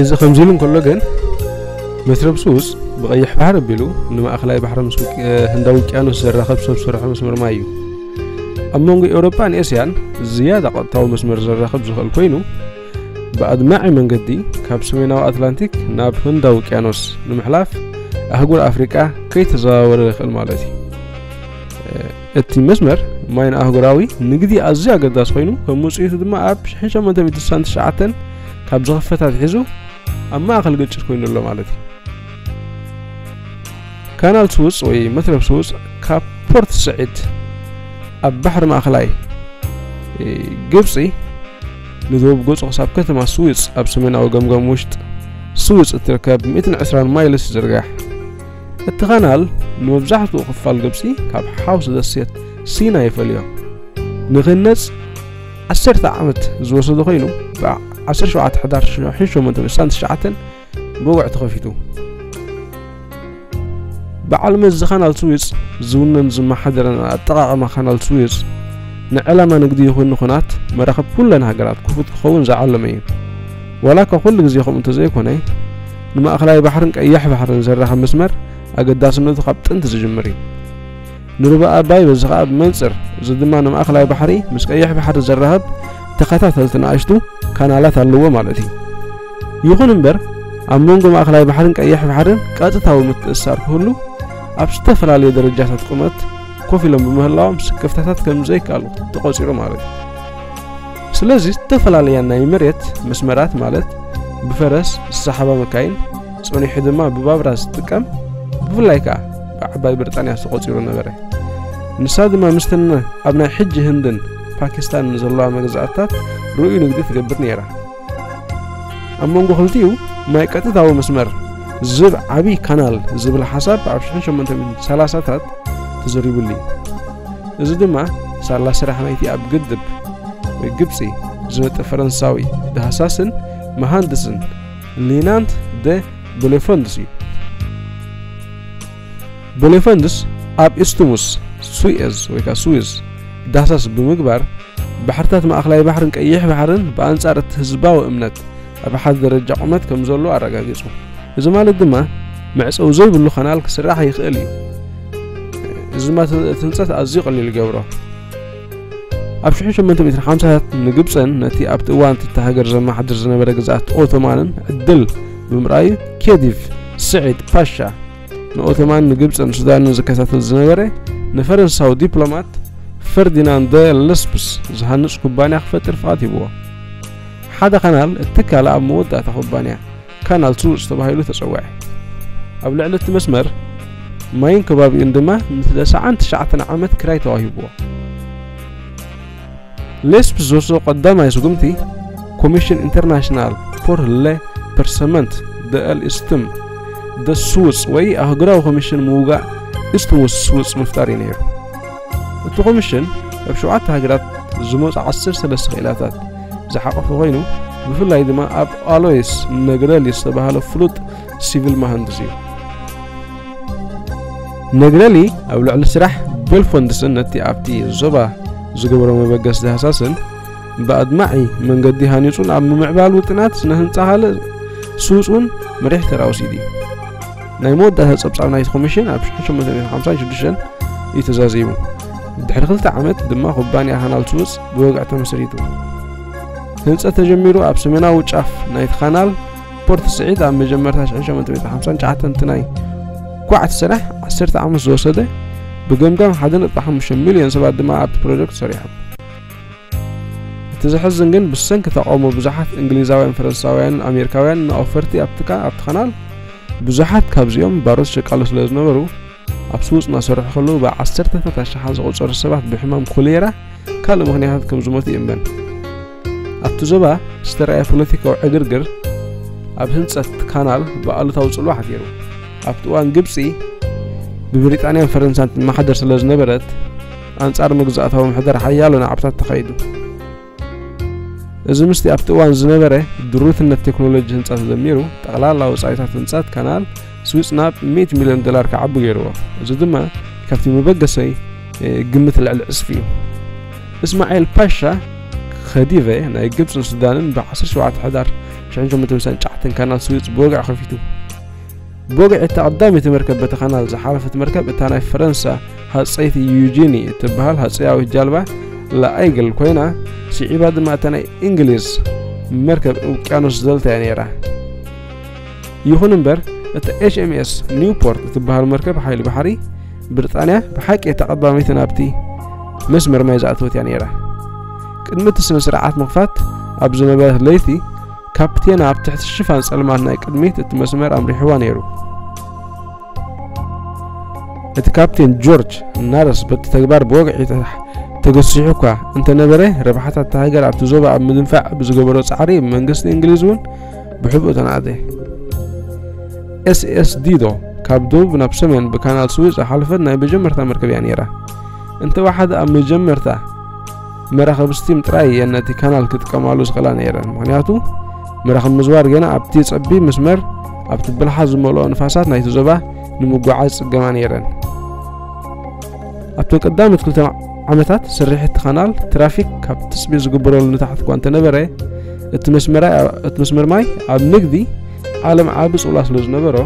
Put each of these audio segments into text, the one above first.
እዚ ከምዚ ኢሉ እንከሎ ግን፣ መትረብ ስውጽ ብቐይሕ ባሕሪ ኣቢሉ ንማእከላይ ባሕሪ ምስ ውቅ-፣ ህንዳዊ ውቅያኖስ ዘራኽብ ሰብ ሰርሖ መስመር ማይ እዩ። ኣብ መንጎ ኤውሮጳን ኤስያን ዝያዳ ቀጥታዊ መስመር ዘራኽብ ዝኽእል ኮይኑ፣ ብኣድማዒ መንገዲ ካብ ሰሜናዊ ኣትላንቲክ ናብ ህንዳዊ ውቅያኖስ ንምሕላፍ ኣህጉር ኣፍሪቃ ከይተዘዋወረ ይኽእል ማለት እዩ። እቲ መስመር ማይ ንኣህጉራዊ ንግዲ ኣዝዩ ኣገዳሲ ኮይኑ፣ ከም ውጽኢቱ ድማ ኣብ ሽሕን ሸሞንተ ሚእትን ስሳን ትሽዓተን ካብ ዝኽፈት ኣትሒዙ ኣብ ማእከል ግጭት ኮይኑ ኣሎ ማለት እዩ። ካናል ስውጽ ወይ መትረብ ስውጽ ካብ ፖርት ስዒድ ኣብ ባሕሪ ማእከላይ፣ እ፣ ግብጺ ንደቡብ ገጹ ክሳብ ከተማ ስዊጽ ኣብ ሰሜናዊ ገምገም ውሽጥ ስዊጽ እትርከብ ሚእትን ዕስራን ማይልስ ይዝርጋሕ። እቲ ካናል ንመብዛሕትኡ ክፋል ግብጺ ካብ ሓውሲ ደሴት ሲናይ ይፈልዮ። ንክህነጽ ዓሰርተ ዓመት ዝወሰደ ኮይኑ፣ ብ ዓሰርተ ሸውዓተ ሕዳር ሽሕን ሸሞንተ ሚእትን ስሳን ትሽዓተን ብወግዒ ተኸፊቱ። በዓል መዚ ካናል ስዊጽ ዝውነን ዝመሓደረን ኣጠቓቕማ ካናል ስዊጽ ንዕላማ ንግዲ ይኹን ንኹናት መራኽብ ኩለን ሃገራት ክፉት ክኸውን ዝዓለመ እዩ። ዋላ እኳ ኩሉ ግዜ ከምኡ እንተዘይኮነ፣ ንማእከላይ ባሕርን ቀይሕ ባሕርን ዘራኽብ መስመር ኣገዳስነቱ ካብ ጥንቲ ዝጅምር እዩ። ንሩባ ኣባይ በዚ ኸኣ ብመንጽር፣ እዚ ድማ ንማእከላይ ባሕሪ ምስ ቀይሕ ባሕሪ ዘራኽብ ተኸታተልቲ ንኣሽቱ ካናላት ኣለዎ ማለት እዩ። ይኹን እምበር፣ ኣብ መንጎ ማእከላይ ባሕርን ቀይሕ ባሕርን ቀጥታዊ ምትእስሳር ክህሉ ኣብ ዝተፈላለየ ደረጃታት ቁመት ኮፍ ኢሎም ብምህላዎም ስክፍታታት ከም ዘይከኣሉ ተቖጺሩ ማለት እዩ። ስለዚ ዝተፈላለያ ናይ መሬት መስመራት ማለት ብፈረስ ዝሰሓባ መካይን፣ ጸኒሑ ድማ ብባብራ ዝጥቀም፣ ብፍላይ ከኣ ብዓባይ ብሪጣንያ ተቖጺሩ ነበረ። ንሳ ድማ ምስተን ኣብ ናይ ሕጂ ህንድን ፓኪስታንን ዘለዋ መግዛእትታት ርኡይ ንግዲ ትገብር ነይራ። ኣብ መንጎ ክልቲኡ ማይ ቀጥታዊ መስመር ዝብ ዓቢ ካናል ዝብል ሓሳብ ኣብ ሽሕን ሸሞንተ ሚእትን ሰላሳታት ተዘሪቡሉ እዩ። እዚ ድማ ሳላ ስራሕ ናይቲ ኣብ ግድብ ወይ ግብጺ ዝነጥፍ ፈረንሳዊ ዳህሳስን መሃንድስን ሊናንት ደ ቦሌፎንድስ እዩ። ቦሌፎንድስ ኣብ ኢስቱሙስ፣ ስዊዝ ወይ ከዓ ስዊዝ ዳህሳስ ብምግባር፣ ባሕርታት ማእከላይ ባሕርን ቀይሕ ባሕርን ብኣንጻር እቲ ህዝባዊ እምነት ኣብ ሓደ ደረጃ ቁመት ከም ዘሎ ኣረጋጊጹ። እዚ ማለት ድማ መዕጸዊ ዘይብሉ ካናል ክስራሕ ይኽእል እዩ። እዚ ድማ እቲ ህንጸት ኣዝዩ ቀሊል ይገብሮ። ኣብ ሽሕን ሸሞንተ ሚእትን ሓምሳታት ንግብጽን ነቲ ኣብቲ እዋን እታ ሃገር ዘመሓድር ዝነበረ ግዝኣት ኦቶማንን ዕድል ብምርኣዩ፣ ኬዲቭ ስዒድ ፓሻ ንኦቶማን ንግብጽን ሱዳንን ዝከታተል ዝነበረ ንፈረንሳዊ ዲፕሎማት ፈርዲናንድ ደ ለስፕስ ዝሃንጽ ኩባንያ ክፈጥር ፍቓድ ሂብዎ። ሓደ ካናል እቲ ካልእ ኣብ መወዳእታ ኩባንያ ካናል ስውጽ ተባሂሉ ተጸውዐ። ኣብ ልዕሊ እቲ መስመር ማይን ከባቢኡን ድማ ንተስዓን ትሽዓተን ዓመት ክራይ ተዋሂብዎ። ሌስፕስ ዝወሰዶ ቀዳማይ ስጉምቲ ኮሚሽን ኢንተርናሽናል ፖር ለ ፐርሰመንት ደ እል ኢስትም ደ ስውጽ ወይ ኣህጉራዊ ኮሚሽን ምውጋእ ኢስትሙስ ስውጽ ምፍጣር እዩ ነይሩ። እቲ ኮሚሽን ኣብ ሸውዓተ ሃገራት ዝመጹ ዓሰርተ ሰለስተ ክኢላታት ዝሓቆፈ ኮይኑ፣ ብፍላይ ድማ ኣብ ኣሎይስ ነግረሊ ዝተባህለ ፍሉጥ ሲቪል መሃንድስ እዩ። ነግረሊ ኣብ ልዕሊ ስራሕ ቦሌፎንድስን ነቲ ኣብቲ ዞባ ዝገበሮ መበገሲ ዳህሳስን ብኣድማዒ መንገዲ ሃኒጹን ኣብ ምምዕባል ውጥናት ስነ ህንጻ ካልእ ስውጽ እውን መሪሕ ተራ ወሲዱ እዩ። ናይ መወዳእታ ጸብጻብ ናይቲ ኮሚሽን ኣብ ሽሕን ሸሞንተ ሚእትን ሓምሳን ሽዱሽተን እዩ ተዛዚሙ። ድሕሪ ክልተ ዓመት ድማ ኩባንያ ካናል ስውጽ ብወግዒ ተመስሪቱ። ህንጸት ተጀሚሩ ኣብ ሰሜናዊ ጫፍ ናይቲ ካናል ፖርት ስዒድ ኣብ መጀመርታ ሽሕን ሸሞንተ ሚእትን ሓምሳን ትሽዓተን እቲ ናይ ኳዕቲ ስራሕ ዓሰርተ ዓመት ዝወሰደ፣ ብገምጋም ሓደ ነጥቢ ሓሙሽተ ሚልዮን ሰባት ድማ ኣብቲ ፕሮጀክት ሰሪሖም። እቲ ዘሕዝን ግን ብሰንኪ ተቃውሞ ብዙሓት እንግሊዛውያን፣ ፈረንሳውያንን ኣሜሪካውያንን ንኣውፈርቲ ኣብቲ ካ-፣ ኣብቲ ካናል ብዙሓት ካብዚኦም ባሮት ሸቃሎ ስለ ዝነበሩ ኣብ ስውጽ እናሰርሑ ከለዉ ብዓሰርተታት ኣሽሓት ዝቑጸሩ ሰባት ብሕማም ኮሌራ ካልእ ምኽንያታት ከም ዝሞቱ ይእመን። ኣብቲ ዞባ ዝተረኣየ ፖለቲካዊ ዕግርግር ኣብ ህንጸት ካናል ብኣሉታዊ ጽልዋ ሓቲሩ። ኣብቲ እዋን ግብጺ ብብሪጣንያን ፈረንሳን ትመሓደር ስለ ዝነበረት ኣንጻር መግዛእታዊ ምሕደራ ሓያሎ ናዕብታት ተኻይዱ። እዚ ምስቲ ኣብቲ እዋን ዝነበረ ድሩትነት ቴክኖሎጂ ህንጻ ተደሚሩ፣ ጠቕላላ ወጻኢታት ህንጻት ካናል ስዊጽ ናብ ሚእቲ ሚልዮን ዶላር ክዓቢ ገይርዎ። እዚ ድማ ካብቲ መበገሰይ፣ እ፣ ግምት ልዕሊ ዕጽፊ እዩ። እስማዒል ፓሻ ኸዲቨ ናይ ግብጽን ሱዳንን ብ ዓሰርተ ሸውዓተ ሕዳር ሽሕን ሸሞንተ ሚእትን ትስዓን ትሽዓተን እተን ካናል ስዊዝ ብወግዒ ከፊቱ። ብወግዒ እታ ቀዳመይቲ መርከብ በቲ ካናል ዝሓለፈት መርከብ እታ ናይ ፈረንሳ ሃጸይቲ ዩጂኒ እትበሃል ሃጸያዊት ጃልባ ላኣይግል ኮይና፣ ስዒባ ድማ እታ ናይ እንግሊዝ መርከብ ውቅያኖስ ደልታ እያ ነይራ። ይኹን እምበር፣ እታ ኤች ኤም ኤስ ኒውፖርት እትበሃል መርከብ ሓይሊ ባሕሪ ብሪጣንያ ብሓቂ እታ ቀዳመይቲ ናብቲ መስመር ማይ ዝኣተወት እያ ነይራ። ቅድሚ እቲ ስነ ስርዓት ምኽፋት ኣብ ዝነበረ ለይቲ፣ ካፕቴና ኣብ ትሕቲ ሽፋን ጸልማት ናይ ቅድሚት እቲ መስመር ኣምሪሕዋ ነይሩ። እቲ ካፕቴን ጆርጅ ናረስ በቲ ተግባር ብወግዒ ተገሲሑ እኳ እንተነበረ፣ ረብሓታት እታ ሃገር ኣብቲ ዞባ ኣብ ምድንፋዕ ብዝገበሮ ጻዕሪ መንግስቲ እንግሊዝ እውን ብሕቡእ ተናእደ። ኤስ ኤስ ዲዶ ካብ ደቡብ ናብ ሰሜን ብካናል ስዊዝ ዝሓለፈት ናይ መጀመርታ መርከብ እያ ነይራ። እንተወሓደ ኣብ መጀመርታ መራኽብ ስቲም ጥራይ እየን ነቲ ካናል ክጥቀማሉ ዝኽእላ ነይረን። ምኽንያቱ መራኽብ ምዝዋር ገና ኣብቲ ጸቢብ መስመር ኣብቲ ብልሓት ዝመልኦ ንፋሳት ናይቲ ዞባ ንምጉዓዝ ይጽገማ ነይረን። ኣብቶም ቀዳሞት ክልተ ዓመታት ስርሒት እቲ ካናል ትራፊክ ካብ ትጽቢት ዝግበረሉ ንታሕቲ እኳ እንተነበረ፣ እቲ መስመራ-፣ እቲ መስመር ማይ ኣብ ንግዲ ዓለም ዓቢ ጽውላ ስለ ዝነበሮ፣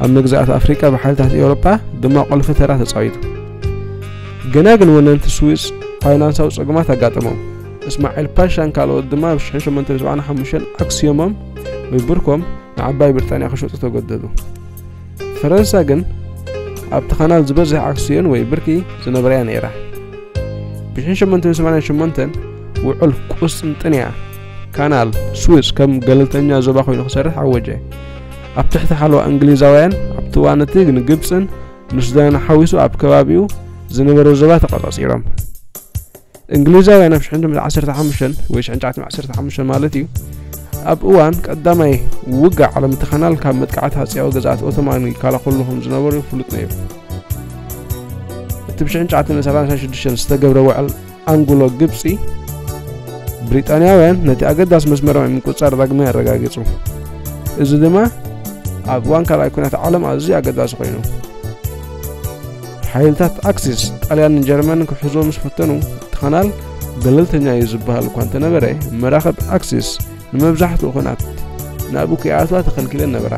ኣብ መግዛእቲ ኣፍሪቃ ብሓይልታት ኤውሮጳ ድማ ቁልፊ ተራ ተጻዊቱ። ገና ግን ወነንቲ ስዊዝ ፋይናንሳዊ ጸገማት ኣጋጠሞም። እስማዒል ፓሻን ካልኦት ድማ ብ ሽሕን ሸሞንተን ሰብዓን ሓሙሽተን ኣክስዮሞም ወይ ብርኮም ንዓባይ ብሪጣንያ ክሸጡ ተገደዱ። ፈረንሳ ግን ኣብቲ ካናል ዝበዝሕ ኣክስዮን ወይ ብርኪ ዝነበረያ ነይራ። ብ ሽሕን ሸሞንተን ሰማንያን ሸሞንተን ውዑል ቁስጥንጥንያ ካናል ስዊዝ ከም ገለልተኛ ዞባ ኮይኑ ክሰርሕ ኣወጀ። ኣብ ትሕቲ ሓለዋ እንግሊዛውያን ኣብቲ እዋን እቲ ንግብጽን ንሱዳንን ሓዊሱ ኣብ ከባቢኡ ዝነበረ ዞባ ተቆጻጺሮም። እንግሊዛውያን ኣብ ሽሕን ሸሞንተን ዓሰርተ ሓሙሽተ ወይ ሽሕን ትሽዓተ ዓሰርተ ሓሙሽተ ማለት እዩ፣ ኣብ እዋን ቀዳማይ ውግእ ዓለም እቲ ካናል ካብ መጥቃዕቲ ሃጸያዊ ገዛእቲ ኦቶማን ይከላኸሉ ከም ዝነበሩ ፍሉጥ ነይሩ። እቲ ብ ሽሕን ትሽዓተ ሰላሳ ሽዱሽተ ዝተገብረ ውዕል ኣንጉሎ ግብጺ፣ ብሪጣንያውያን ነቲ ኣገዳሲ መስመር ማይ ምቁጽጻር ዳግማይ ኣረጋጊጹ። እዚ ድማ ኣብ እዋን ካልኣይ ኲናት ዓለም ኣዝዩ ኣገዳሲ ኮይኑ። ሓይልታት ኣክሲስ ጣልያንን ጀርመንን ክሕዝዎ ምስ ፈተኑ፣ እቲ ካናል ገለልተኛ እዩ ዝበሃል እኳ እንተነበረ፣ መራኽብ ኣክሲስ ንመብዛሕትኡ ኲናት ናብኡ ከይኣትዋ ተኸልኪለን ነበራ።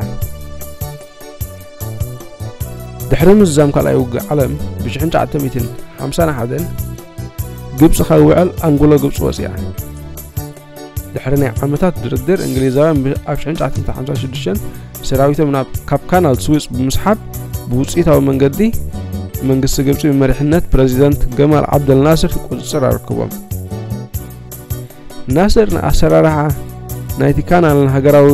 ድሕሪ ምዝዛም ካልኣይ ውግእ ዓለም ብ ሽሕን ትሽዓተ ሚእትን ሓምሳን ሓደን ግብጺ ካብ ውዕል ኣንጉሎ ግብጺ ወጺኣ። ድሕሪ ናይ ዓመታት ድርድር፣ እንግሊዛውያን ብ-፣ ኣብ ሽሕን ትሽዓተ ሚእትን ሓምሳን ሽዱሽተን ሰራዊቶም ናብ፣ ካብ ካናል ስዊዝ ብምስሓብ ብውጽኢታዊ መንገዲ መንግስቲ ግብጺ ብመሪሕነት ፕረዚደንት ገማል ዓብደል ናስር ቁጽጽር ኣረክቦም። ናስር ንኣሰራርሓ ናይቲ ካናል ሃገራዊ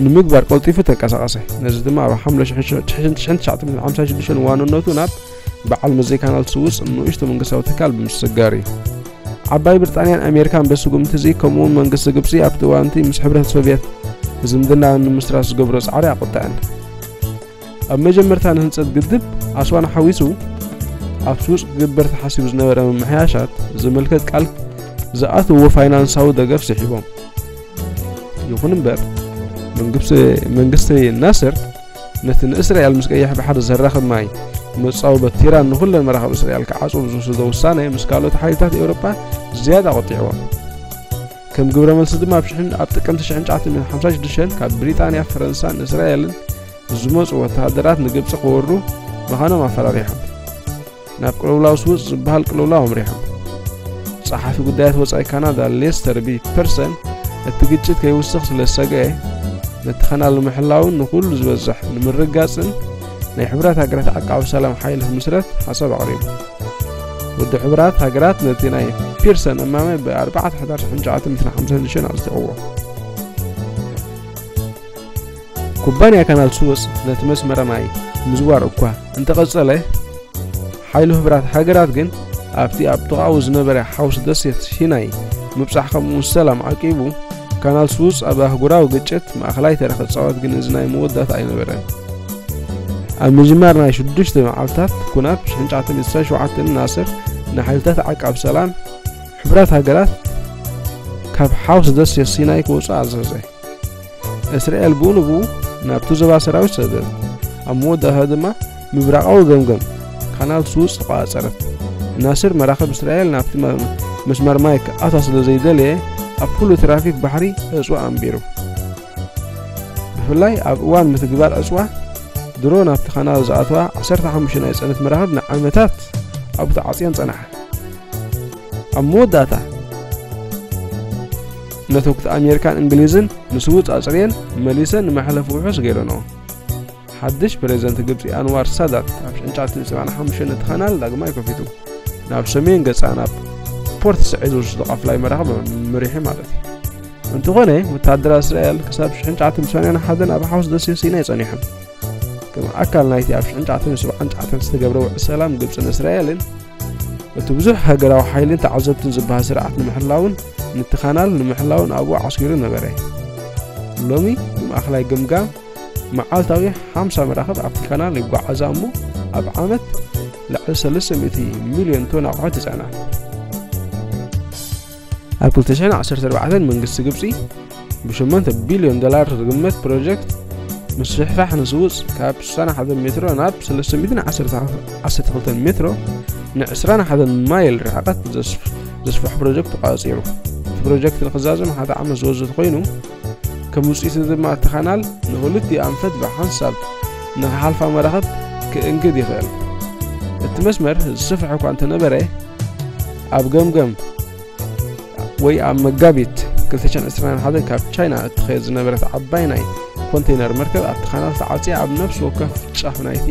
ንምግባር ቀልጢፉ ተንቀሳቐሰ። ነዚ ድማ ኣብ ሓምለ ሽሕን ትሽዓተ ሚእትን ሓምሳን ሽዱሽተን ዋንነቱ ናብ በዓል መዚ ካናል ስዊዝ ንእሽቶ መንግስታዊ ትካል ብምስጋር እዩ። ዓባይ ብሪጣንያን ኣሜሪካን በዚ ስጉምቲ እዚ፣ ከምኡውን መንግስቲ ግብጺ ኣብቲ እዋን እቲ ምስ ሕብረት ሶቭየት ዝምድና ንምስራት ዝገብሮ ጻዕሪ ኣቖጥዐን። ኣብ መጀመርታ ንህንጸት ግድብ ኣስዋን ሓዊሱ ኣብ ስዊዝ ክግበር ተሓሲቡ ዝነበረ ምምሕያሻት ዝምልከት ቃል ዝኣትዎ ፋይናንሳዊ ደገፍ ስሒቦም። ይኹን እምበር፣ መንግስቲ፣ መንግስቲ ናስር ነቲ ንእስራኤል ምስ ቀይሕ ባሕሪ ዘራኽብ ማይ መጻወበት ቲራን ንኹለን መራኽብ እስራኤል ክዓጽው ዝወሰዶ ውሳነ ምስ ካልኦት ሓይልታት ኤውሮጳ ዝያዳ ቆጢዕዎም። ከም ግብረ መልሲ ድማ ኣብ ሽሕን፣ ኣብ ጥቅምቲ ሽሕን ትሽዓተ ሚእትን ሓምሳን ሽዱሽተን ካብ ብሪጣንያ፣ ፈረንሳን እስራኤልን ዝመጹ ወተሃደራት ንግብጺ ክወርዱ ምዃኖም ኣፈራሪሖም። ናብ ቅልውላው ስዊዝ ዝበሃል ቅልውላው ኣምሪሖም። ጸሓፊ ጉዳያት ወጻኢ ካናዳ ሌስተር ቢ ፐርሰን፣ እቲ ግጭት ከይውስኽ ስለ ዝሰግአ፣ ነቲ ካናል ንምሕላውን ንኹሉ ዝበዝሕ ንምርግጋጽን ናይ ሕቡራት ሃገራት ዓቃቢ ሰላም ሓይሊ ክምስረት ሓሳብ ኣቕሪቡ። ውድብ ሕቡራት ሃገራት ነቲ ናይ ፒርሰን እማመ ብ ኣርባዕተ ሕዳር ሽሕን ትሽዓተ ሚእትን ሓምሳን ሽዱሽተን ኣጽዲቕዎ። ኩባንያ ካናል ስዊዝ ነቲ መስመር ማይ ምዝዋር እኳ እንተቐጸለ፣ ሓይሊ ሕቡራት ሃገራት ግን ኣብቲ ኣብ ጥቓኡ ዝነበረ ሓውሲ ደሴት ሲናይ ምብጻሕ ከምኡውን ሰላም ዓቂቡ፣ ካናል ስዊዝ ኣብ ኣህጉራዊ ግጭት ማእከላይ ተራ ክጻወት ግን እዚ ናይ መወዳእታ ኣይነበረን። ኣብ ምጅማር ናይ ሽዱሽተ መዓልታት ኲናት ብ ሽሕን ትሽዓተ ሚእትን ዕስራን ሸውዓተን ናስር ንሓይልታት ዓቃብ ሰላም ሕቡራት ሃገራት ካብ ሓውሲ ደሴት ሲናይ ክወጹ ኣዘዘ። እስራኤል ብኡ ንብኡ ናብቲ ዞባ ሰራዊት ሰደደት። ኣብ መወዳእታ ድማ ምብራቓዊ ገምገም ካናል ስዊዝ ተቖጻጸረት። ናስር መራኽብ እስራኤል ናብቲ መ-፣ መስመር ማይ ክኣትዋ ስለ ዘይደለየ፣ ኣብ ኩሉ ትራፊክ ባሕሪ ዕጽዋ ኣንቢሩ። ብፍላይ ኣብ እዋን ምትግባር ዕፅዋ ድሮ ናብቲ ካናል ዝኣተዋ ዓሰርተ ሓሙሽተ ናይ ፅዕነት መራኽብ ንዓመታት ኣብኡ ተዓፅየን ፀናሓ። ኣብ መወዳእታ ነተጉቲ ኣሜሪካን እንግሊዝን ንስውፅ ኣፅርየን መሊሰን ንመሕለፊ ውሑስ ገይረንኦ። ሓድሽ ፕሬዝደንት ግብፂ ኣንዋር ሳዳት ኣብ ሽሕንጫትን ሰብዓን ሓሙሽተን ነቲ ካናል ዳግማይ ከፊቱ፣ ናብ ሰሜን ገፃ ናብ ፖርት ስዒድ ዝወስዶ ቃፍላይ መራኽብ መሪሑ ማለት እዩ። እንተኾነ ወታደራት እስራኤል ክሳብ ሽሕንጫትን ሰማንያን ሓደን ኣብ ሓውስ ደሴት ሲናይ ጸኒሖም። ከም ኣካል ናይቲ ኣብ ሽሕንጫትን ሰብዓን ትሽዓተን ዝተገብረ ውዕል ሰላም ግብፅን እስራኤልን እቲ ብዙሕ ሃገራዊ ሓይልን ተዓዘብትን ዝበሃል ስርዓት ንምሕላውን ነቲ ካናል ንምሕላውን ኣብኡ ዓስኪሩ ነበረ። ሎሚ ብማእኸላይ ግምጋም መዓልታዊ ሓምሳ መራኽብ ኣብቲ ካናል ይጓዓዛ እሞ ኣብ ዓመት ልዕሊ ሰለስተ ሚእቲ ሚልዮን ቶን ኣቑሑት ይፅዕና። ኣብ ክልተ ሽሕን ዓሰርተ ኣርባዕተን መንግስቲ ግብፂ ብሽሞንተ ቢልዮን ዶላር ዝግመት ፕሮጀክት ምስፍሕፋሕ ንስውፅ ካብ ስሳን ሓደን ሜትሮ ናብ ሰለስተ ሚእትን ዓሰርተ ክልተን ሜትሮ ን ዕስራን ሓደን ማይል ርሕቀት ዘስፍ- ዘስፍሕ ፕሮጀክት ተቋፂሩ። እቲ ፕሮጀክት ንክዛዘም ሓደ ዓመት ዝወስድ ኮይኑ ከም ውፅኢቱ ድማ እቲ ካናል ንክልቲኡ ኣንፈት ብሓንሳብ ንክሓልፋ መራኽብ ክእንግድ ይኽእል። እቲ መስመር ዝስፍሕ እኳ እንተነበረ ኣብ ገምገም ወይ ኣብ መጋቢት ክልተ ሽሕን ዕስራን ሓደን ካብ ቻይና እትኸይድ ዝነበረት ዓባይ ናይ ኮንቴነር መርከብ ኣብቲ ካናል ተዓፅያ ኣብ ነፍሲ ወከፍ ጫፍ ናይቲ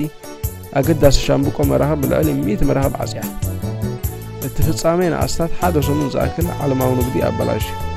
ኣገዳሲ ሻምብቆ መራኽብ ብልዕሊ ሚእቲ መራኽብ ዓፅያ። እቲ ፍጻሜ ንኣስታት ሓደ ሰሙን ዝኣክል ዓለማዊ ንግዲ ኣበላሽዩ።